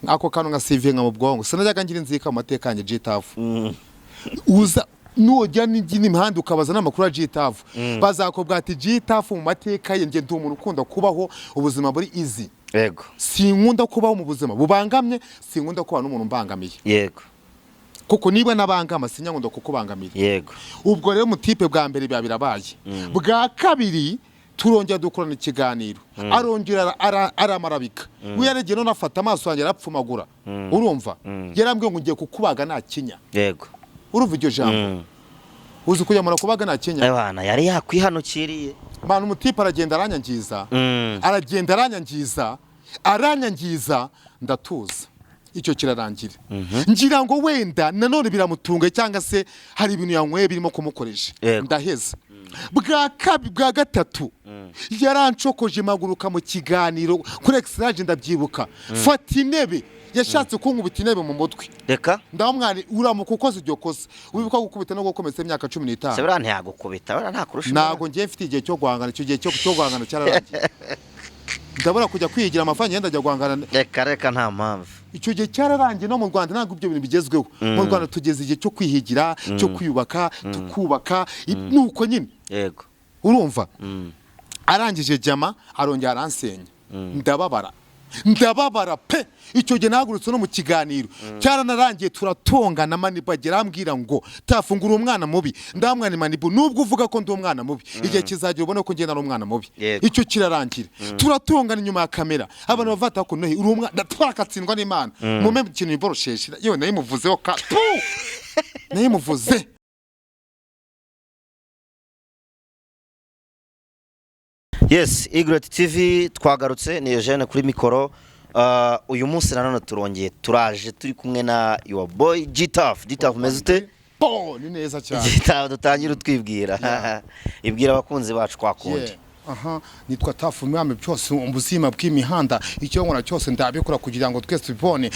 Ako kantu nka sivinga mu bwonko, sinajyaga ngira inzika mu mateka yanjye. G-Taff, uza nujya n'imihanda ukabaza n'amakuru ya G-Taff, bazakubwira ati G-Taff mu mateka ye, njye ndi umuntu ukunda kubaho ubuzima buri easy. Sinkunda kubaho mu buzima bubangamye, sinkunda kuba n'umuntu umbangamiye, kuko niba nabangama sinyakunda kukubangamira. Ubwo rero mutipe, bwa mbere biba birabaye, bwa kabiri turongera dukorana ikiganiro, arongera aramarabika. We yaragiye none afata amaso yanjye arapfumagura. Urumva, yarambwiye ngo ngiye kukubaga nta kinya. Urumva iryo jambo? Uzi kujya kubaga nta kinya? Abana yari yakwihanukiriye. Mwana, umutipe aragenda aranyangiza. Aragenda aranyangiza, aranyangiza, ndatuza, icyo kirarangira. Ngira ngo wenda nanone biramutunga cyangwa se hari ibintu yanyweye birimo kumukoresha. Ndaheza. Bwa kabiri, bwa gatatu, yarancokoje mpaguruka mu kiganiro kuri Exage, ndabyibuka, fata intebe, yashatse kunkubita intebe mu mutwe. Reka. Ndamwari uramuka ukoze iryo kosa, wibuka gukubita no gukomeretsa imyaka 15. Se buriya ntiyagukubita? Buriya ntakurusha? Ntabwo ngiye mfite igihe cyo guhangana. Icyo gihe cyo guhangana cyararangiye. Ndabona kujya kwigira amafaranga, ngenda njya guhangana. Reka reka, nta mpamvu. Icyo gihe cyararangiye. No mu Rwanda ntabwo ibyo bintu bigezweho. Mu Rwanda tugeze igihe cyo kwihigira, cyo kwiyubaka, tukubaka, nuko nyine. Urumva, arangije jama arongera aransenya, ndababara, ndababara pe. Icyo gihe nahagurutse no mu kiganiro cyaranarangiye, turatongana. Manibu agera arambwira ngo tafungura umwana mubi. Ndamwana Manibu, nubwo uvuga ko ndi umwana mubi, igihe kizagira ubone ko ngenda ari umwana mubi. Icyo kirarangira, turatongana inyuma ya kamera, abantu bavata ko nohe uri umwana, twarakatsindwa n'Imana. Mume ikintu iborosheshe, yewe nayimuvuzeho ka tu nayimuvuze. Yes, Egret TV twagarutse, ni Eugene kuri mikoro. Uyu munsi nanone turongeye turaje, turi kumwe na your boy G-Taff. G-Taff, umeze ute? Po, ni neza cyane. G-Taff, dutangire utwibwira. Ibwira abakunzi bacu kwa kundi. Yeah. Aha, nitwa Tafu Mwami byose ubuzima bw'imihanda, icyo nkora cyose ndabikora kugira ngo twese tubibone.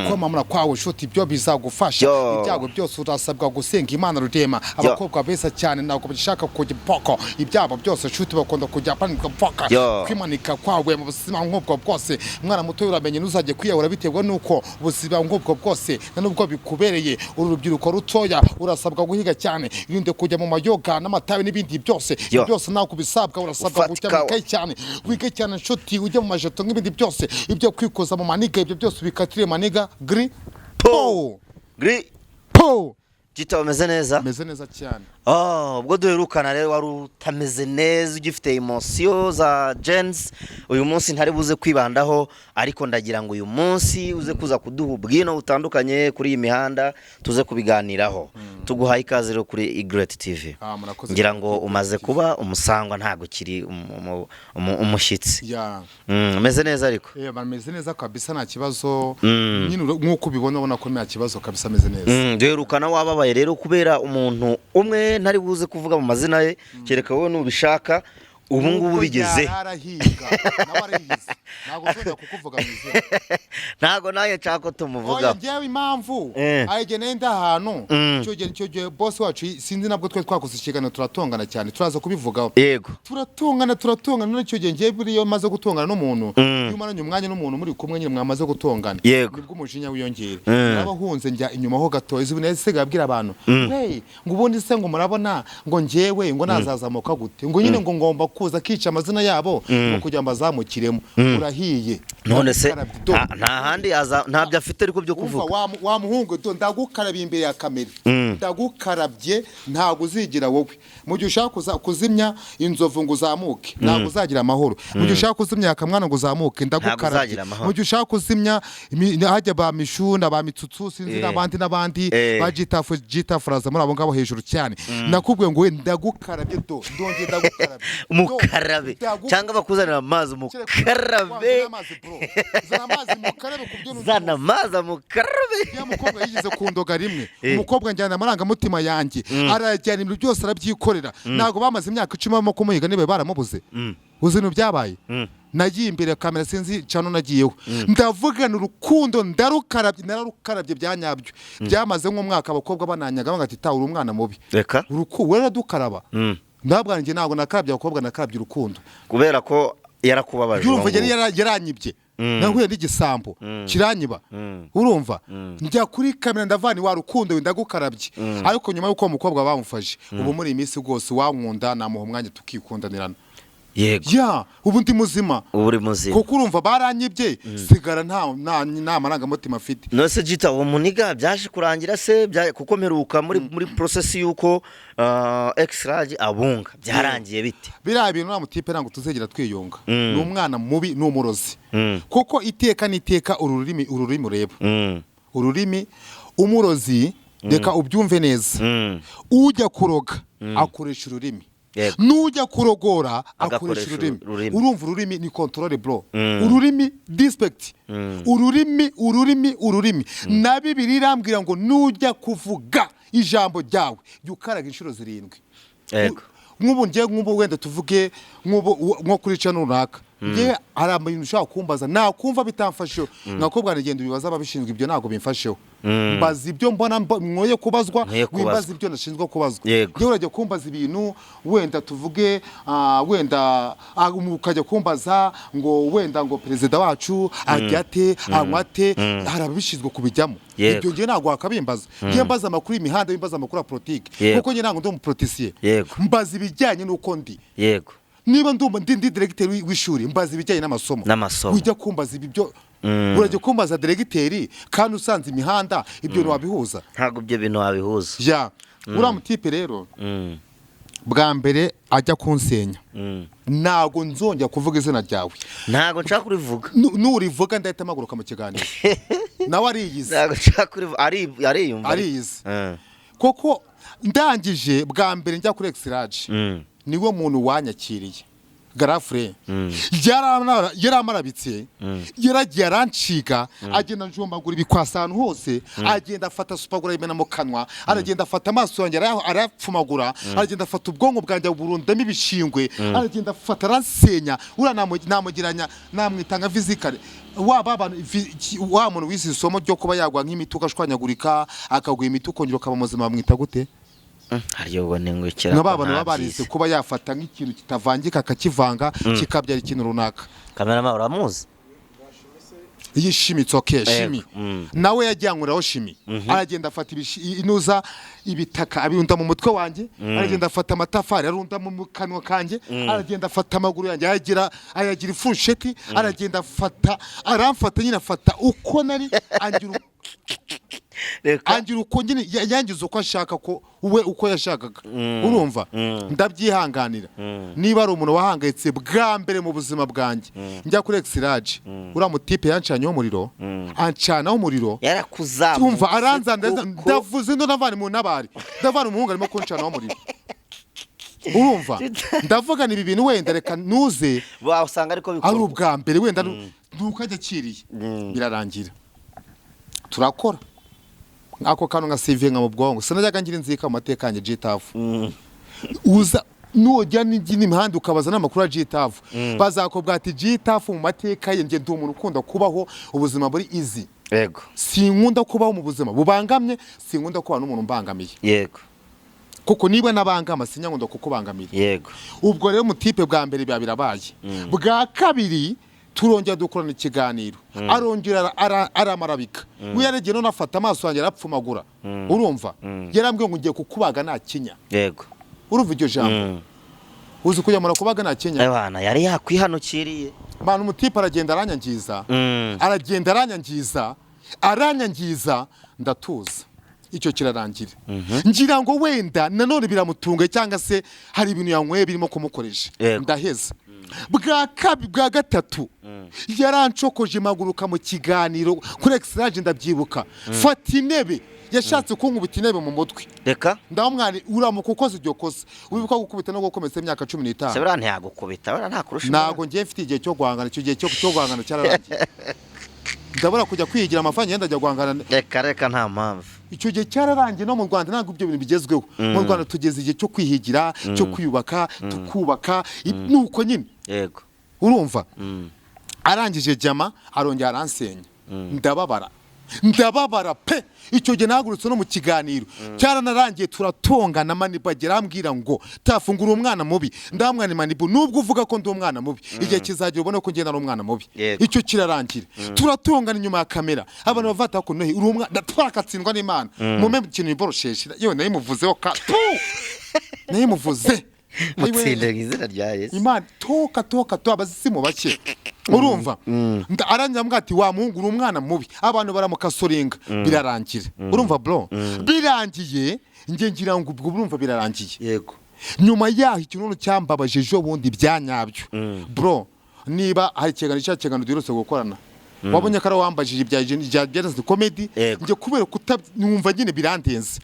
Kwamamara kwawe shuti ibyo bizagufasha. Yo. Ibyago byose urasabwa gusenga Imana rurema. Abakobwa beza cyane ntabwo bashaka kujya poko. Ibyabo byose shuti bakunda kujya panika paka. Yo. Kwimanika kwawe mu buzima nk'ubwo bwose. Mwana muto uramenye ntuzajye kwiyahura biterwa n'uko ubuzima nk'ubwo bwose na nubwo bikubereye. Uru rubyiruko rutoya urasabwa guhiga cyane. Irinde kujya mu mayoga n'amatabi n'ibindi byose. Yo. Byose ntabwo bisabwa, urasabwa Ufata kujya ikawa. mu ikayi cyane, wige cyane nshuti, ujye mu majeto nk'ibindi byose, ibyo kwikoza mu maniga, ibyo byose ubikatire maniga gri po. Gri Po. G-Taff, umeze neza? Meze neza cyane. Oh, ubwo duherukana rero wari utameze neza, ugifite emotion za Jens. Uyu munsi ntari buze kwibandaho, ariko ndagira ngo uyu munsi uze kuza kuduha ubwino butandukanye kuri iyi mihanda, tuze kubiganiraho. Tuguhaye ikaze rero kuri Egret TV. Ah, murakoze. Ngira ngo umaze kuba umusangwa, ntabwo ukiri umushyitsi. Ya. Umeze neza ariko? Eh, bameze neza kabisa, nta kibazo. Nyine nk'uko ubibona, ubona ko nta kibazo kabisa, ameze neza. Duherukana wababaye rero kubera umuntu umwe ntari buze kuvuga mu mazina ye, kereka wowe nubishaka. Ubu ngubu Nuko bigeze yarahiga nawe arayizi, ntabwo nzongera kukuvuga mu izina. Ntabwo nanjye nshaka ko Oya, tumuvugaho. njyewe impamvu ayigihe nari ndi ahantu, icyo gihe boss wacu, sinzi nabwo twari twakoze ikiganiro, turatongana cyane, turaza kubivugaho. Turatongana, turatongana. None icyo gihe ngiye buriya maze gutongana n'umuntu, iyo umaranye umwanya n'umuntu muri kumwe nyine mwamaze gutongana, nibwo umujinya wiyongera. Narabahunze, njya inyuma ho gato. Izi bintu yasigaye abwira abantu we ngo ubundi se ngo murabona ngo njyewe ngo nazazamuka gute, ngo nyine ngo ngomba kuza akica amazina yabo ngo kugira ngo bazamukiremo. Urahiye. None se Ndagukarabye, do. nta handi ntabyo afite ariko byo Umva, kuvuga. wa muhungu do, ndagukarabye imbere ya kamera, ndagukarabye. Ntabwo uzigira wowe mu gihe ushaka kuzimya inzovu ngo uzamuke, ntabwo uzagira amahoro. Mu gihe ushaka kuzimya akamwana ngo uzamuke, ndagukarabye. Uzagira amahoro. Mu gihe ushaka kuzimya hajya ba mishuna, ba mitsutsu, sinzi n'abandi n'abandi, ba Gitafu, Gitafu raza muri abo ngabo hejuru cyane. Nakubwiye ngo we ndagukarabye do, ndongeye ndagukarabye. Do, Mukarabe cyangwa bakuzanira amazi mukarabe. Zana amazi bro, zana amazi mukarabe ku byo. Zana amazi mukarabe. Ya mukobwa yigeze kundoga rimwe. Umukobwa njyana amarangamutima yanjye, arajyana ibintu byose arabyikorera. Ntabwo bamaze imyaka 10 barimo kumuhiga niba baramubuze? Uzi ibintu byabaye? Nagiye imbere ya kamera, sinzi cano nagiyeho, ndavugana urukundo ndarukarabye, nararukarabye bya nyabyo. Byamaze nk'umwaka abakobwa bananyaga banga ati tawe uri umwana mubi. Reka. Urukundo waradukaraba. Ndabwira njye ntabwo nakarabye abakobwa, nakarabye urukundo. Kubera ko yarakubabaje Yurumva uwo yari nguwo. yaranyibye. Nahuye n'igisambo kiranyiba, urumva, njya kuri kamera ndavana wa rukundo we, ndagukarabye. Ariko nyuma y'uko uwo mukobwa bamufashe, ubu muri iyi minsi rwose wankunda namuha umwanya tukikundanirana. Ya, ubu ndi muzima. Ubu uri muzima. Kuko urumva baranyibye, sigara nta marangamutima afite. None se Gita, uwo muniga byaje kurangira se kuko mperuka muri process y'uko X-Large abunga, byarangiye bite? Biriya bintu nta mutipe, ntabwo tuzegera twiyunga. Ni umwana mubi, ni umurozi. Kuko iteka n'iteka uru rurimi ureba, ururimi umurozi, reka ubyumve neza, ujya kuroga akoresha ururimi, n'ujya kurogora akoresha Agakoresha ururimi. ururimi. Urumva, ururimi ni control, bro. Ururimi respect, ururimi, ururimi, ururimi. Na Bibiliya irambwira ngo nujya kuvuga ijambo ryawe jya ukaraga inshuro 7. Nk'ubu ngiye, nk'ubu wenda tuvuge nk'ubu nko kuri channel runaka, ngiye hari ibintu ushobora kumbaza nakumva bitamfasheho, nkakubwira ngenda ubibaza ababishinzwe, ibyo ntabwo bimfasheho. Mbaza ibyo mbona mwoye kubazwa. Nkwiye kubazwa. Wimbaza ibyo nashinzwe kubazwa. Ngewe urajya kumbaza ibintu wenda tuvuge wenda ukajya kumbaza ngo wenda ngo perezida wacu arya ate, anywa ate, hari ababishinzwe kubijyamo. Ibyo ngewe ntabwo wakabimbaza. Ngewe mbaza amakuru y'imihanda, mbaza amakuru ya politiki, kuko ngewe ntabwo ndi umupolitisiye. Mbaza ibijyanye n'uko ndi. Niba ndumva ndi diregiteri w'ishuri, mbaza ibijyanye n'amasomo. N'amasomo. Ujya kumbaza ibi byo, urajya kumbaza diregiteri kandi usanze imihanda, ibyo ntiwabihuza. Ntabwo ibyo bintu wabihuza. Ya, uriya mutipe rero, bwa mbere ajya kunsenya, ntabwo nzongera kuvuga izina ryawe. Ntabwo nshaka kurivuga. Nurivuga ndahita mpaguruka mu kiganiro. Nawe ariyizi. Ntabwo nshaka kurivuga, ariyumva. Ariyizi. Kuko ndangije bwa mbere njya kuri X-Large, niwe muntu wanyakiriye. Garafure yaramarabitse, yaragiye aranciga, agenda njombagura ibikwasa ahantu hose, agenda afata supagura ayimena mu kanwa, aragenda afata amaso yanjye arayapfumagura, aragenda afata ubwonko bwanjye burundamo ibishingwe, aragenda afata aransenya. Uriya namugiranya, namwita nka physically wa baba wa muntu wize isomo ryo kuba yagwa nk'imiti ugashwanyagurika, akaguha imiti ukongera ukaba muzima, bamwita gute? Hariyo ubwo ningukira. Nka ba bantu baba barize kuba yafata nk'ikintu kitavangika akakivanga kikabyara ikintu runaka. Kamerama, uramuzi? Iyi chimie, it's okay, chimie. Nawe yagiye ankuriraho chimie, aragenda afata inuza ibitaka abirunda mu mutwe wanjye, aragenda afata amatafari arunda mu kanwa kanjye, aragenda afata amaguru yanjye ayagira ifurusheti, aragenda afata, aramfata nyine, afata uko nari angira Reka. Angira uko nyine yangize uko ashaka ko we uko yashakaga. Urumva, ndabyihanganira. Niba ari umuntu wahangayitse bwa mbere mu buzima bwanjye njya kuri X-Large, uriya mutipe yancanyeho umuriro, ancanaho umuriro. Yarakuzamutse. Tumva aranzana. Kuko Ndavuze ndo ndavana mu ntabari, ndavana umuhungu arimo kuncanaho umuriro. Urumva, ndavuga ni ibi bintu wenda reka nuze Wasanga ariko ari bikorwa. ubwa mbere wenda nuko ajya akiriye, birarangira turakora ako kantu nka CV nka mu bwonko. Sinajyaga ngira inzika mu mateka yanjye, G-Taff. Uza nujya n'imihanda ukabaza n'amakuru ya G-Taff, bazakubwira ati G-Taff mu mateka ye, njye ndi umuntu ukunda kubaho ubuzima buri easy. Sinkunda kubaho mu buzima bubangamye, sinkunda kubana n'umuntu umbangamiye. Kuko niba nabangama sinyakunda kukubangamira. Ubwo rero mutipe bwa mbere biba birabaye, bwa kabiri turongera dukorana ikiganiro, arongera aramarabika. We yaragiye none afata amaso yanjye arapfumagura. Urumva, yarambwiye ngo ngiye kukubaga nta kinya. Urumva iryo jambo, uzi kujya kubaga nta kinya? Abana yari yakwihanukiriye. Mwana, umutipe aragenda aranyangiza. Aragenda aranyangiza, aranyangiza, ndatuza, icyo kirarangira. Ngira ngo wenda nanone biramutunga cyangwa se hari ibintu yanyweye birimo kumukoresha. Ndaheza. Bwa gatatu yarancokoje mpaguruka mu kiganiro kuri X-Large, ndabyibuka, fata intebe, yashatse kunkubita intebe mu mutwe. Reka. Ndamwari uramuka ukoze iryo kosa, wibuka gukubita no gukomeretsa imyaka cumi Se n'itanu buriya ntiyagukubita, buriya ntakurusha. Ntabwo ngiye mfite igihe cyo guhangana, icyo gihe cyo guhangana cyararangiye. Ndabona kujya kwigira amafaranga ngenda njya guhangana. Reka reka, nta mpamvu. Icyo gihe cyararangiye. No mu Rwanda ntabwo ibyo bintu bigezweho. Mu Rwanda tugeze igihe cyo kwihigira, cyo kwiyubaka, tukubaka, nuko nyine. Urumva, arangije jama arongera aransenya, ndababara. Ndababara pe. Icyo gihe nahagurutse no mu kiganiro cyaranarangiye, turatongana. Manibu agera ambwira ngo tafungura umwana mubi. Ndamwana Manibu, nubwo uvuga ko ndi umwana mubi, igihe kizagera ubone ko ngenda ari umwana mubi. Icyo kirarangira, turatongana inyuma ya kamera, abantu bavata ko nohe uri umwana, twakatsindwa n'Imana. Mume ikintu iborosheshe, yewe nayimuvuzeho ka tu nayimuvuze. Mutsinde mu izina rya Yesu. Imana toka toka to abazimu bake, urumva? Arangira ambwira ati: "Wa muhungu, uri umwana mubi." Abantu baramukasoringa, birarangira. Urumva bro, birangiye njye ngira ngo ubwo urumva birarangiye. Nyuma yaho ikintu cyambabaje ejo bundi bya nyabyo bro, niba hari ikiganiro, cya kiganiro duherutse gukorana, wabonye ko ari wambajije ibya Genesis Comedy. Njye kubera kutabumva nyine birandenze.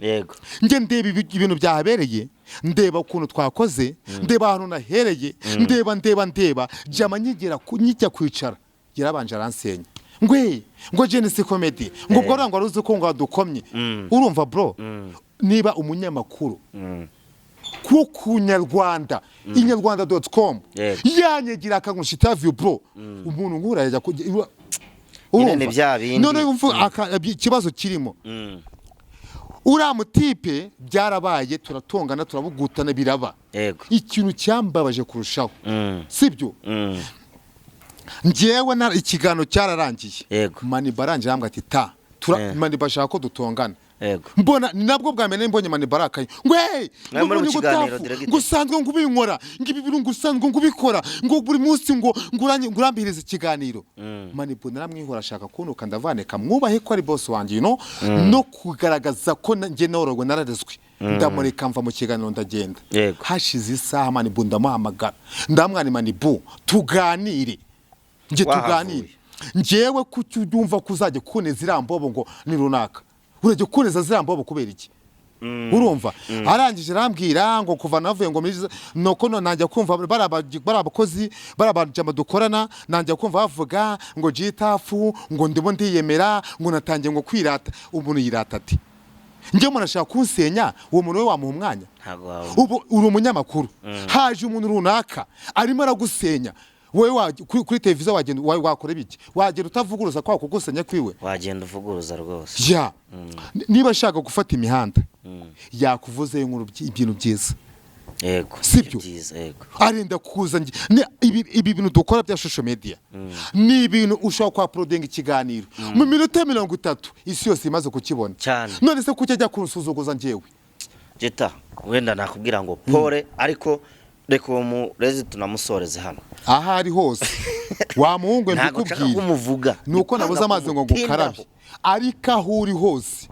Njye ndeba ibintu byahabereye, ndeba ukuntu twakoze, ndeba ahantu nahereye, ndeba ndeba ndeba jama nkigera nkijya kwicara yarabanje aransenya ngwe ngo Genesis Comedy, ngo ubwo ngo wari uzi ko ngo wadukomye. Urumva bro, niba umunyamakuru ku Nyarwanda, inyarwanda.com, yanyegira akangurisha interview bro, umuntu nkura yajya Nyine ni bya bindi. None umva ikibazo kirimo, uriya mutipe byarabaye, turatongana, turabugutana, biraba. Ikintu cyambabaje kurushaho, sibyo? Njyewe ikiganiro cyararangiye. Maniba arangije arambwira ati ta Maniba ashaka ko dutongana. Mbona ni nabwo bwa mbere mbonye Maniba arakaye ngo hey, Mwari muri ngo mu kiganiro ngo directeur. Ngo usanzwe ngo ubinkora, ngo ibi bintu ngo usanzwe ngo ubikora, ngo buri munsi ngo urambirize ikiganiro. Maniba naramwihora, ashaka kuntuka, ndavaneka mwubahe ko ari boss wanjye, no kugaragaza ko njye norogwe nararezwe, ndamureka mva mu kiganiro ndagenda. Hashize isaha Manibu ndamuhamagara, ndamwana: "Manibu, tuganire." Njye Wahavuye. tuganire njyewe, kuki ubyumva ko uzajya kuneza iriya mbobo ngo ni runaka, urajya kuneza ziriya mbobo kubera iki? Urumva, arangije arambwira ngo kuva navuye ngo muri nuko nanjye kumva bari abakozi, bari abajama dukorana, nanjye kumva bavuga ngo G-Taff, ngo ndimo ndiyemera, ngo natangiye ngo kwirata. Umuntu yirata ati njye umuntu ashaka kunsenya, uwo muntu we wamuha umwanya? Ntabwo wawe. Ubu uri umunyamakuru, haje umuntu runaka arimo aragusenya, wowe kuri televiziyo wagenda wakora ibiki? Wagenda utavuguruza kwa kugusenya kwiwe? Wagenda uvuguruza rwose. Ya. Niba ashaka gufata imihanda, yakuvuzeho inkuru ibintu byiza. Sibyo? Byiza, yego. Arenda kuza ibi bintu dukora bya social media ni ibintu ushobora kwa uploadinga ikiganiro mu minota 30, isi yose imaze kukibona. Cyane. None se kuki ajya kunsuzuguza njyewe? Jeta, wenda nakubwira ngo pole, ariko reka uwo murezi tunamusoreze hano. Aho ari hose wa muhungu we, Ntabwo nshaka mbikubwire kumuvuga. Ni uko nabuze amazi ngo ngukarabe, ariko aho uri hose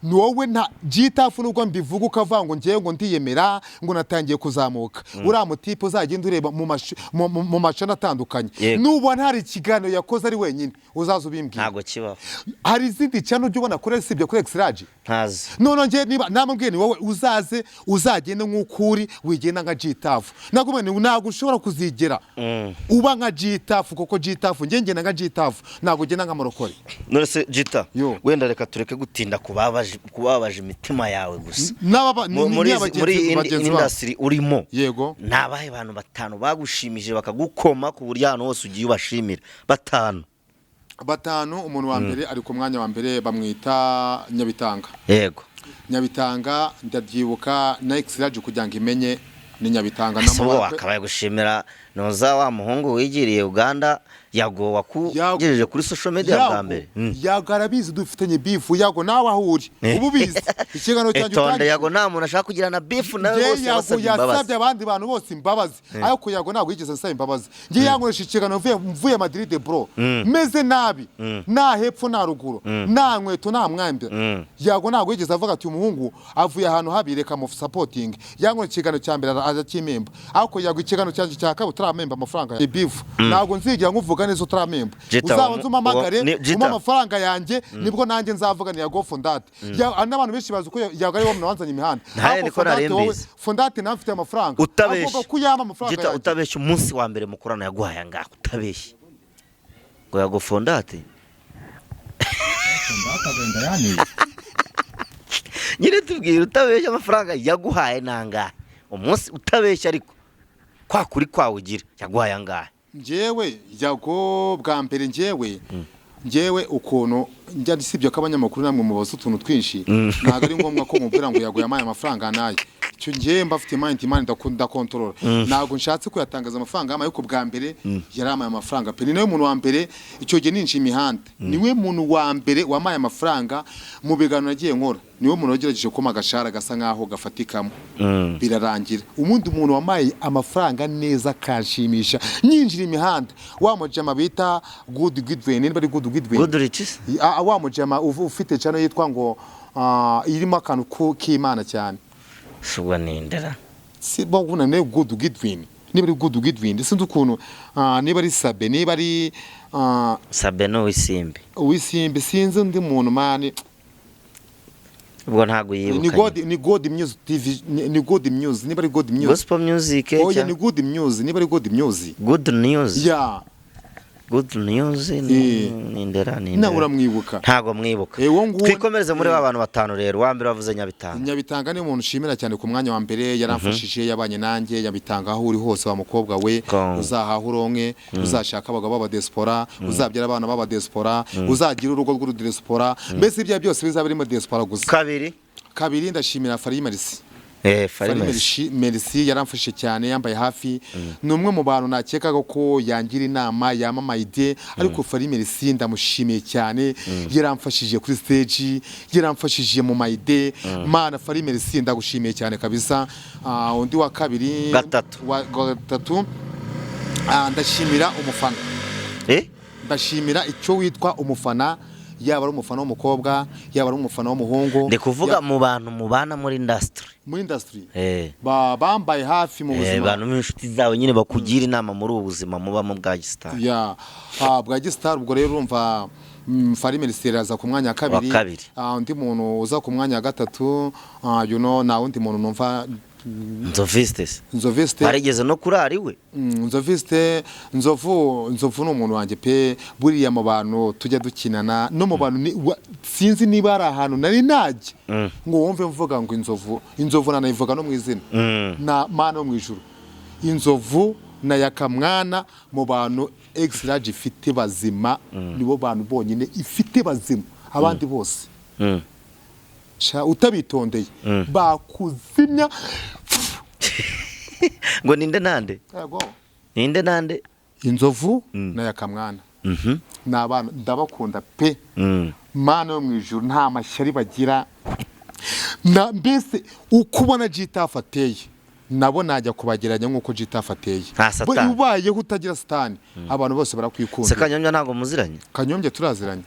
ni wowe nta G-Taff. Nubwo mbivuga ukavuga ngo ngewe ngo ndiyemera, ngo natangiye kuzamuka, uriya mutipe uzagenda ureba mu mashami atandukanye, nubona hari ikiganiro yakoze ari wenyine, uzaza ubimbwira. Ntabwo kibaho. Hari izindi channel ujya ubona kuri, sibyo, kuri X-Large? Ntazi. None njye niba namubwiye ni wowe uzaze uzagende nk'uko uri, wigenda nka G-Taff, nakubwiye ni ntabwo ushobora kuzigera uba nka G-Taff, kuko G-Taff njye ngenda nka G-Taff, ntabwo ugenda nka Morokore. None se Jita, Yo. wenda reka tureke gutinda kubabaje imitima yawe gusa. N'aba Muri ni abagenzi muri iyi bagenzi babo. industry urimo, Yego. ni abahe bantu batanu bagushimije bakagukoma ku buryo ahantu hose ugiye ubashimira? Batanu. Batanu. Umuntu wa mbere ari ku mwanya wa mbere, bamwita Nyabitanga. Nyabitanga ndabyibuka na X-Large kugira ngo imenye ni Nyabitanga. Ese ubwo Namubara- wakabaye gushimira noza wa muhungu wigiriye Uganda, Yago, wakugejeje kuri social media bwa Yago, mbere? Yago arabizi dufitanye beef. Yago, nawe aho uri uba ubizi, ikiganiro cyanjye Etonde. utangiye- Yago nta muntu ashaka kugirana beef nawe. Njye Bose Yago yabasabye imbabazi. yasabye abandi bantu bose imbabazi, ariko Yago ntabwo yigeze ansaba imbabazi. Njye yankoresha ikiganiro mvuye Madrid bro, meze nabi, nta hepfo nta ruguru, nta nkweto nta mwembe. Yago ntabwo yigeze avuga ati umuhungu avuye ahantu habi, reka mu supporting. Yankoresha ikiganiro cya mbere arakimpemba, ariko Yago ikiganiro cyanjye cya kabiri utaramemba amafaranga ya beef, ntabwo nzigera nkuvuga neza utaramemba. Jita, Uzabanza umpamagare, Jita. umpe amafaranga yanjye, nibwo nanjye nzavuga ni Yago Fondate. N'abantu benshi bazi ko Yago ari we muntu wanzanye imihanda. Ntaye Ariko niko nari Fondate wowe- mbizi. Fondate nawe mfite amafaranga, Utabeshye. agomba kuyampa amafaranga Jita, yanjye. utabeshye, umunsi wa mbere mukorana yaguhaye angahe? Utabeshye, ngo Yago Fondate. Fondate agenda yaniye. Nyine tubwire utabeshye, amafaranga yaguhaye ni angahe umunsi? Utabeshye ariko, kwa kuri kwawe ugira, yaguhaye angahe? Njyewe Yago bwa mbere, njyewe ukuntu Njya sibyo ko abanyamakuru namwe mubaza utuntu twinshi, ntabwo ari ngombwa ko mubwira ngo yaguye amaye amafaranga naye. Icyo ngiye mba afite mind imana ndakontorora, ntabwo nshatse kuyatangaza amafaranga yamaye, ariko bwa mbere yari amaye amafaranga pe. Ni nawe muntu wa mbere icyo gihe ninjiye imihanda, niwe muntu wa mbere wamaye amafaranga mu biganiro nagiye nkora, niwe muntu wagerageje kumpa agashahara gasa nkaho gafatikamo, birarangira. Ubundi umuntu wamaye amafaranga neza akanshimisha nyinjira imihanda, wa mujama bita Good Goodwin, niba ari Good Goodwin. Goodrich. Wa mujama ufite channel yitwa ngo irimo akantu k'Imana cyane. Subwo nindera? Si bo ubona ne Good Goodwin, niba ari Good Goodwin, sinzi ukuntu, niba ari Sabe, niba ari Sabe ni uw'isimbi. Uwisimbi, sinzi undi muntu man. Ubwo ntabwo Ni yibuka. God, ni God Music TV, ni God Music, niba ari God Music. Gospel music. Oya. Cyangwa Ni Good Music, niba ari God Music. Good news. Ya. Good news. Eh. Nindera? Nawe Nindera? uramwibuka? Ntabwo mwibuka. Eh, uwo nguwo. Twikomereze muri ba bantu batanu rero. Uwa mbere wavuze Nyabitanga. Nyabitanga ni umuntu ushimira cyane ku mwanya wa mbere, yaramfashije, yabanye nanjye. Nyabitanga, aho uri hose wa mukobwa we, uzahaha uronke, uzashaka abagabo b'abadiaspora, uzabyara abana b'abadiaspora, uzagira urugo rw'urudiaspora, mbese ibyo byose bizaba birimo diaspora gusa. Kabiri? Kabiri ndashimira Fari Merci. Eh, Fari Fari Merci. Merci, Merci yaramfashije cyane, yambaye hafi. Ni umwe mu bantu nakekaga ko yangira inama, yamamaye idée, ariko Fari Merci ndamushimiye cyane, yaramfashije kuri stage, yaramfashije mu ma idées. Mana, Fari Merci ndagushimiye cyane kabisa. Undi wa kabiri? Gatatu. Wa gatatu, ndashimira umufana. Eh. Ndashimira icyo witwa umufana, yaba ari umufana w'umukobwa, yaba ari umufana w'umuhungu. Ndi kuvuga mu bantu mubana muri industry. Muri industry. Eh. Bambaye hafi mu buzima. Bantu b'inshuti zawe nyine bakugira inama muri ubu buzima mubamo bwa gistar. Ya, bwa gistar. Ubwo rero urumva Fari Merci aza ku mwanya wa kabiri. Wa kabiri. Undi muntu uza ku mwanya wa gatatu, nta wundi muntu numva. Nzoviste. Nzoviste. Barigeze no kurara iwe. Nzoviste, Nzovu, Nzovu ni umuntu wanjye pe. Buriya mu bantu tujya dukinana no mu bantu sinzi niba hari ahantu nari najya ngo wumve mvuga ngo Inzovu, Inzovu nanayivuga no mu izina. Na Mana yo mu ijuru, Inzovu na Yakamwana mu bantu X-Large ifite bazima, nibo bantu bonyine ifite bazima. Abandi bose, sha, utabitondeye bakuzimya. Ngo ninde nande? Yego. Ninde nande? Inzovu na Yakamwana ni abana ndabakunda pe. Mana yo mu ijuru, nta mashyari bagira na mbese uko ubona G-Taff ateye, nabo najya kubagereranya nk'uko G-Taff ateye. Nta satani. Ubayeho utagira satani, abantu bose Se barakwikunda. Kanyombya ntabwo muziranye? Kanyombya turaziranye.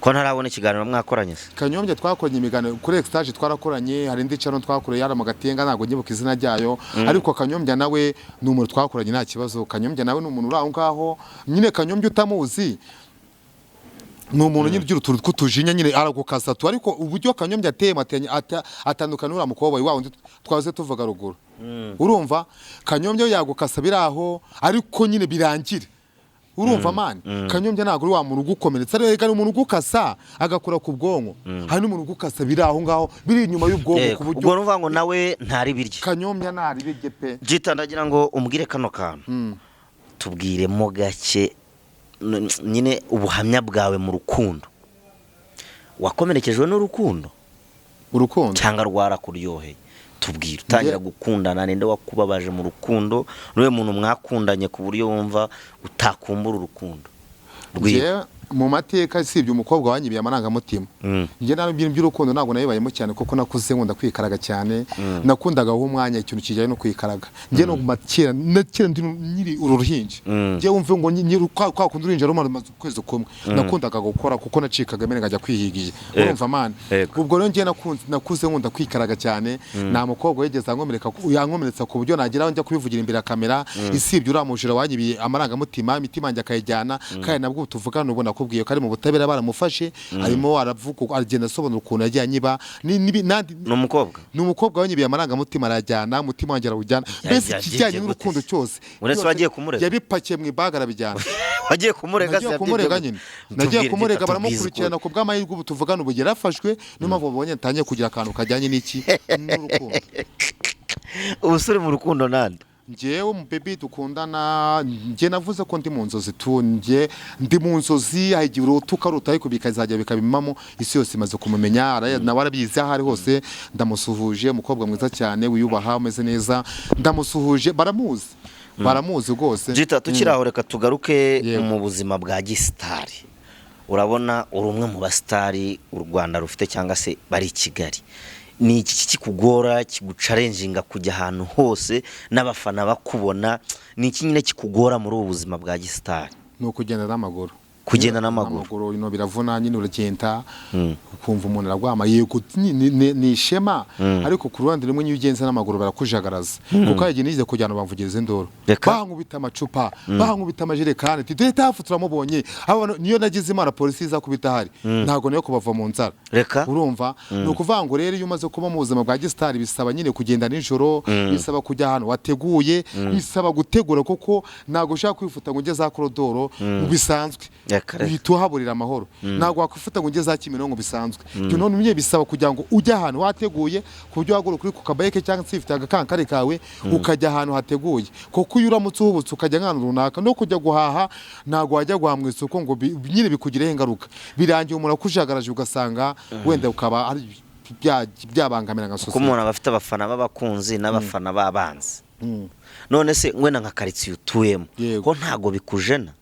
Ko ntarabona ikiganiro mwakoranye se? Kanyombya twakoranye ibiganiro kuri Extage, twarakoranye, hari indi channel twakoreye yari mu Gatenga, ntabwo nyibuka izina ryayo, ariko Kanyombya nawe ni umuntu twakoranye, nta kibazo. Kanyombya nawe ni umuntu uri aho ngaho nyine. Kanyombya utamuzi ni umuntu nyine ugira utuntu tw'utujinya nyine, aragukasa tu, ariko uburyo Kanyombya ateye atandukana n'uriya mukobwa wa wundi twaze tuvuga ruguru. Urumva Kanyombya yagukasa biri aho, ariko nyine birangira. Urumva man, Kanyombya ntabwo uri wa muntu ugukomeretsa. Rero hari umuntu ugukasa agakora ku bwonko, hari n'umuntu ugukasa biri aho ngaho, biri inyuma y'ubwonko ku buryo. Ubwo nuvuga ngo nawe ntari birye? Kanyombya ntari birye pe. Jita, ndagira ngo umbwire kano kantu, tubwiremo gake nyine ubuhamya bwawe mu rukundo. Wakomerekejwe n'urukundo? Urukundo? Cyangwa rwarakuryoheye? Tubwire utangira gukundana, ninde wakubabaje mu rukundo, n'uwe muntu mwakundanye ku buryo wumva utakumbura urukundo rwiwe? Njyewe mu mateka, sibye umukobwa wanyibiye amarangamutima, njye nta ibintu by'urukundo ntabwo nabibayemo cyane, kuko nakuze nkunda kwikaraga cyane. Nakundaga guha umwanya ikintu kijyanye no kwikaraga. Njye no mu kera na kera ndi nyiri uru ruhinja, njye wumve ngo kwa kundi uruhinja rumaze ukwezi kumwe, nakundaga gukora kuko nacikaga mbere nkajya kwihigiye. Urumva man? Yego. Ubwo rero njye nakuze nkunda kwikaraga cyane. Nta mukobwa wigeze yankomeretsa ku buryo nagira aho njya kubivugira imbere ya kamera, isibye uriya mujura wanyibiye amarangamutima, imitima yanjye akayijyana. Kandi nabwo tuvugana ubu nakubwiye ko ari mu butabera, baramufashe, arimo aravuga, agenda asobanura ukuntu yagiye anyiba Ni umukobwa? Ni umukobwa wanyibiye amarangamutima, arayajyana, umutima wanjye arawujyana, mbese Yagiye ikijyanye gute n'urukundo se? cyose. Uretse wagiye kumurega? Yabipakiye mu ibaga arabijyana. Wagiye kumurega se? Nagiye kumurega nyine, nagiye kumurega, baramukurikirana. Ku bw'amahirwe ubu tuvugana ubu yarafashwe. Niyo mpamvu babonye ntangiye kugira akantu kajyanye n'iki, n'urukundo. Ubu se uri mu rukundo nande? Njyewe mu baby dukundana, njye navuze ko ndi mu nzozi tu, njye ndi mu nzozi. Hari igihe urota ukarota, ariko bikazajya bikabimamo. Isi yose imaze kumumenya, nawe arabizi aho ari hose. Ndamusuhuje, umukobwa mwiza cyane, wiyubaha, umeze neza. Ndamusuhuje, baramuzi, baramuzi rwose. Jita, tukiri aho, reka tugaruke Yego. mu buzima bwa gisitari. Urabona uri umwe mu basitari u Rwanda rufite cyangwa se bari i Kigali. Ni iki kikugora, kiguchallenginga kujya ahantu hose n'abafana bakubona? Ni iki nyine kikugora muri ubu buzima bwa gisitari? Ni ukugenda n'amaguru. Kugenda n'amaguru. N'amaguru ino biravuna nyine. Uragenda ukumva umuntu aragwama. Yego, ni ishema, ariko ku ruhande rumwe iyo ugenze n'amaguru barakujagaraza, kuko hari igihe nigeze kujyana bamvugiriza induru, Reka. bankubita amacupa, bankubita amajerekani, ati: "Dore Tafu turamubonye." Abo bantu, niyo nagize Imana polisi iza kubita ahari, ntabwo niyo kubava mu nzara. Reka. Urumva, ni ukuvuga ngo rero iyo umaze kuba mu buzima bwa gisitari, bisaba nyine kugenda nijoro, bisaba kujya ahantu wateguye, bisaba gutegura, kuko ntabwo ushaka kwifuta ngo ujye za korodoro bisanzwe. Reka, reka. Uhita uhaburira amahoro. Ntabwo wakwifuta ngo ujye za Kimironko bisanzwe. Ibyo none nyine bisaba kugira ngo ujye ahantu wateguye, ku buryo wahaguruka uri ku kabike cyangwa se ufite agakankare kawe, ukajya ahantu hateguye, kuko iyo uramutse uhubutse ukajya nk'ahantu runaka no kujya guhaha, ntabwo wajya guhaha mu isoko ngo nyine bikugireho ingaruka. Birangiye umuntu akujagaraje, ugasanga wenda ukaba ari byabangamira nka Kuko sosiyete. umuntu aba afite abafana b'abakunzi n'abafana b'abanzi. None se wenda nka karitsiye utuyemo, Yego. ko ntago bikujena?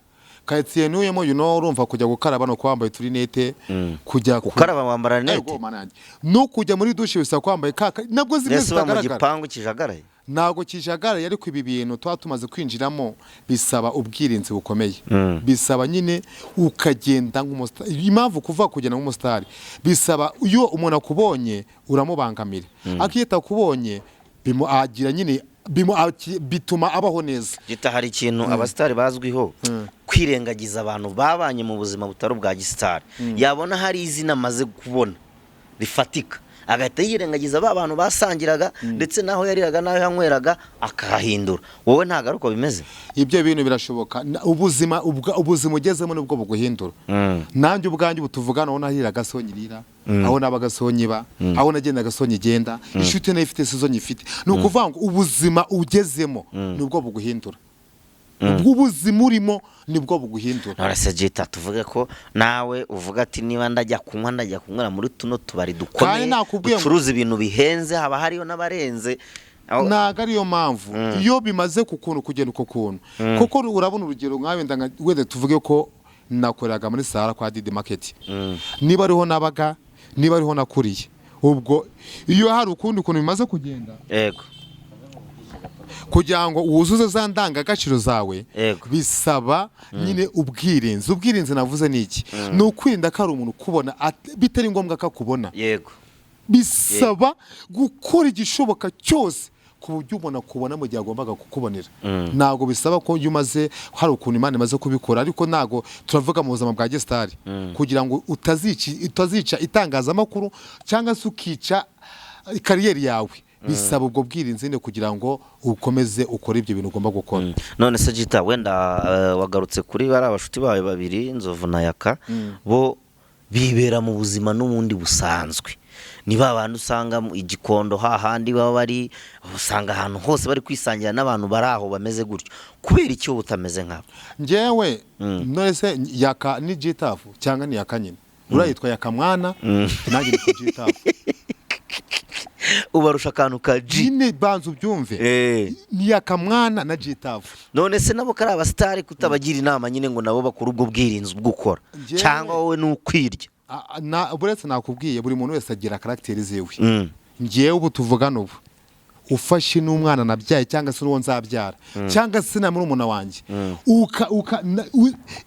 Karitsiye ntuyemo, urumva kujya gukaraba no kuba wambaye uturinete, kujya Gukaraba wambara rinete? Ego, mana yanjye. No kujya muri douche bisaba ko wambaye kaka nabwo zimwe Mbese uba mu zitagaragara. gipangu kijagaraye? Ntabwo kijagaraye, ariko ibi bintu tuba tumaze kwinjiramo bisaba ubwirinzi bukomeye, bisaba nyine ukagenda nk'umusitari. Impamvu kuva kugenda nk'umusitari bisaba, iyo umuntu akubonye uramubangamira, ariko iyo atakubonye agira nyine bituma abaho neza. Gita, hari ikintu abasitari bazwiho: kwirengagiza abantu babanye mu buzima butari ubwa gisitari. Yabona hari izina amaze kubona rifatika, agahita yirengagiza ba bantu basangiraga, ndetse n'aho yariraga n'aho yanyweraga akahahindura. Wowe ntabwo ari uko bimeze? Ibyo bintu birashoboka. Ubuzima ubuzima ugezemo nibwo buguhindura. Nanjye ubwanjye ubu tuvugana, aho nahiraga siho nyirira, aho nabaga siho nyiba, aho nagendaga siho nyigenda, inshuti nayo ifite sizo nyifite. Ni ukuvuga ngo ubuzima ugezemo nibwo buguhindura, ubwo ubuzima urimo nibwo buguhindura. None se Jita, tuvuge ko nawe uvuga ati: "Niba ndajya kunywa, ndajya kunywera muri tuno tubari dukomeye Kandi nakubwiye ngo- ducuruza ibintu bihenze, haba hariyo n'abarenze Ntabwo ariyo mpamvu iyo bimaze ku kuntu kugenda uko kuntu, kuko urabona urugero nka wenda wenda tuvuge ko nakoreraga muri Sahara kwa Didi Market, niba ariho nabaga, niba ariho nakuriye, ubwo iyo hari ukundi kuntu bimaze kugenda, kugira ngo wuzuze za ndangagaciro zawe, bisaba nyine ubwirinzi. Ubwirinzi navuze ni iki? Ni ukwirinda ko hari umuntu ukubona bitari ngombwa ko akubona. Bisaba gukora igishoboka cyose ku buryo umuntu akubona mu gihe agombaga kukubonera. Ntabwo bisaba ko iyo umaze hari ukuntu Imana imaze kubikora, ariko ntabwo turavuga mu buzima bwa gisitari, kugira ngo utazica itangazamakuru cyangwa se ukica carrière yawe, bisaba ubwo bwirinzi nyine kugira ngo ukomeze ukore ibyo bintu ugomba gukora. None se Jita, wenda wagarutse kuri bari abashuti bawe babiri, Nzovu na Yaka, bo bibera mu buzima n'ubundi busanzwe. Ni ba bantu usanga mu Igikondo hahandi baba bari, usanga ahantu hose bari kwisangira n'abantu bari aho bameze gutyo. Kubera iki wowe utameze nkabo? Njyewe none se Yaka ni Jitafu cyangwa ni Yaka nyine? Uriya yitwa Yaka mwana, nanjye nitwa Jitafu. Ubarusha akantu ka G. Nyine banza ubyumve. Ni Yaka mwana na Jitafu. None se nabo kari abasitari, kutabagira inama nyine ngo nabo bakore ubwo bwirinzi bwo ukora? Cyangwa wowe ni ukwirya? Uretse nakubwiye, buri muntu wese agira caractère ziwe. Ngewe ubu tuvugana, ubu ufashe n'umwana nabyaye cyangwa se n'uwo nzabyara cyangwa se na murumuna wanjye,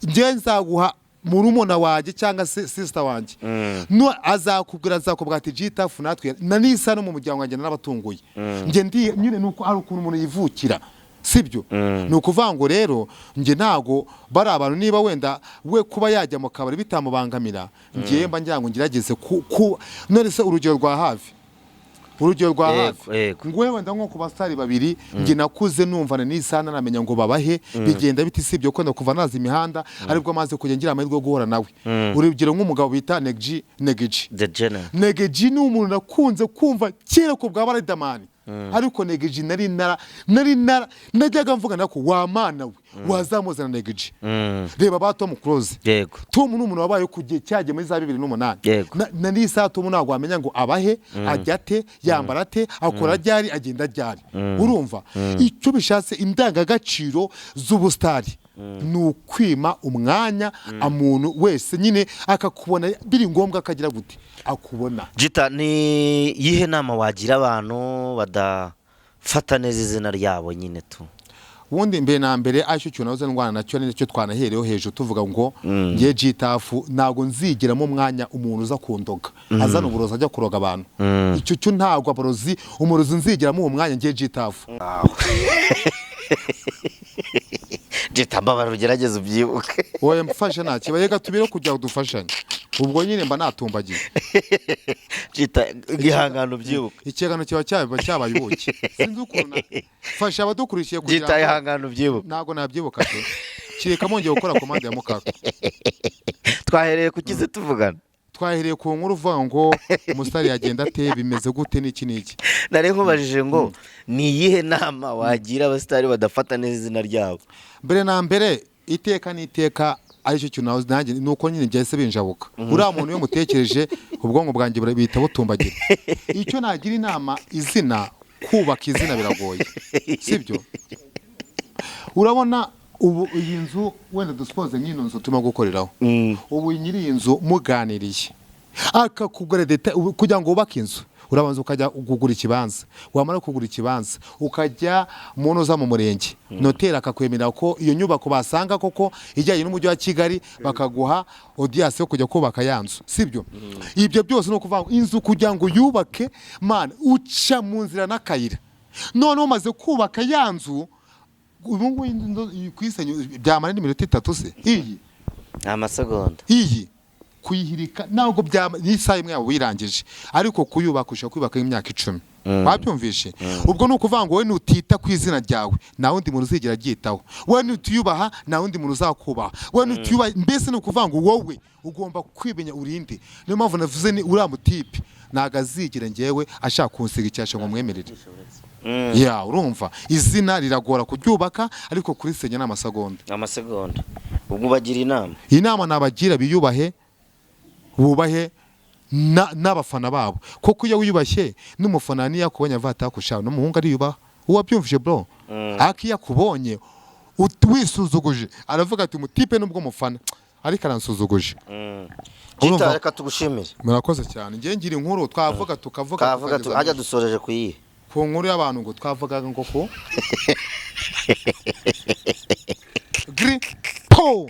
ngewe nzaguha murumuna wanjye cyangwa se sister wanjye, no azakubwira, azakubwira ati: "Jitafu natwe na nisa no mu muryango wanjye narabatunguye." Nge ndi nyine nuko hari ukuntu umuntu yivukira, sibyo? Ni ukuvuga ngo rero njye ntago bari abantu, niba wenda we kuba yajya mu kabari bitamubangamira, ngewe mba ngira ngo ngerageze ku none se urugero rwa hafi, urugero rwa hafi, nguhe wenda nko ku basitari babiri njye nakuze numvana n'isaha naramenya ngo babahe bigenda biti, sibyo? Ko kuva naza imihanda aribwo maze kujya ngira amahirwe yo guhura nawe. Urugero nk'umugabo bita Negji, Negiji. The General. Negeji ni umuntu nakunze kumva kera ku bwa Riderman. Ariko Neg G nari nara najyaga mvuga nako wa Mana we, wazamuzana Neg G. Reba ba Tom Close. Tom ni umuntu wabaye ku gihe cyagiye muri za 2008. Na n'isaha Tom ntabwo wamenya ngo abahe, ajya ate, yambara ate, akora ryari, agenda ryari. Urumva icyo bishatse? Indangagaciro z'ubusitari ni ukwima umwanya umuntu wese nyine akakubona, biri ngombwa akagira gute, akubona. Jita, ni iyihe nama wagira abantu badafata neza izina ryabo nyine tu? Ubundi mbere na mbere, aricyo kintu nahoze ndwana nacyo, nicyo twanahereyeho hejuru tuvuga ngo ngiye G-Taff, ntabwo nzigiramo umwanya umuntu uza kundoga, azana uburozi, ajya kuroga abantu. Icyo cyo ntabwo abarozi, umurozi nzigiramo uwo mwanya ngiye G-Taff. Jita, mbabara ugerageze ubyibuke. Wowe mfasha, nta kibaye, reka tubire kugira ngo dufashanye. Ubwo nyine mba natumbagiye. Jita, ihangane ubyibuke. Ikiganiro kiba cyabaye ubuki, sinzi ukuntu fasha abadukurikiye kugira Jita, ngo ihangane ubyibuke. Ntabwo nabyibuka pe, kireka mwongeye gukora komande ya mukaka. Twahereye ku kize tuvugana? Twahereye ku nkuru uvuga ngo umusitari yagenda ate, bimeze gute, n'iki n'iki. Nari nkubajije ngo ni iyihe nama wagira abasitari badafata neza izina ryabo? Mbere na mbere, iteka n'iteka, aricyo kintu nanjye ni uko nyine byahise binjabuka. Uriya muntu iyo mutekereje, ubwonko bwanjye buhita butumbagira. Icyo nagira inama, izina, kubaka izina biragoye, sibyo? Urabona ubu iyi nzu, wenda dusipoze nk'ino nzu turimo gukoreraho, ubu nyiri iyi nzu muganiriye akakugura deta. Ubu kugira ngo wubake inzu urabanza ukajya kugura ikibanza, wamara kugura ikibanza ukajya mu ntuza mu murenge, noteri akakwemerera ko iyo nyubako basanga koko ijyanye n'umujyi wa Kigali, bakaguha audience yo kujya kubaka ya nzu, sibyo? Ibyo byose ni ukuvuga ngo inzu kugira ngo uyubake, man, uca mu nzira n'akayira. Noneho umaze kubaka ya nzu, ubu ngubu inzu kuyisenya byamara n'iminota 3 se iyi? Ni amasegonda. Iyi kuyihirika ntabwo byaba n'isaha imwe yaba uyirangije, ariko kuyubaka ushobora kuyubaka imyaka 10. Wabyumvishe? Ubwo ni ukuvuga ngo wowe nutita ku izina ryawe, nta wundi muntu uzigera aryitaho. Wowe nutiyubaha, nta wundi muntu uzakubaha. Wowe nutiyubaha, mbese ni ukuvuga ngo wowe ugomba kwimenya urinde. Niyo mpamvu navuze ni uriya mutipe ntabwo azigera ngewe ashaka kunsiga icyasha ngo mwemerere. Ya, urumva izina riragora kuryubaka, ariko kurisenya ni amasegonda. Amasegonda. Ubwo ubagira inama? Inama nabagira, biyubahe, bubahe n'abafana babo, kuko iyo wiyubashye n'umufana niyo akubonye avuga ati: "Akusha n'umuhungu ariyubaha." Uwabyumvise bro, ariko iyo akubonye wisuzuguje aravuga ati: "Umutipe nubwo mufana ariko aransuzuguje." Urumva? Jita, reka tugushimire. Murakoze cyane. Njye ngira inkuru twavuga tukavuga Kavuga tukageza hajya dusoreje ku yihe? Ku nkuru y'abantu ngo twavugaga ngo ku gri po.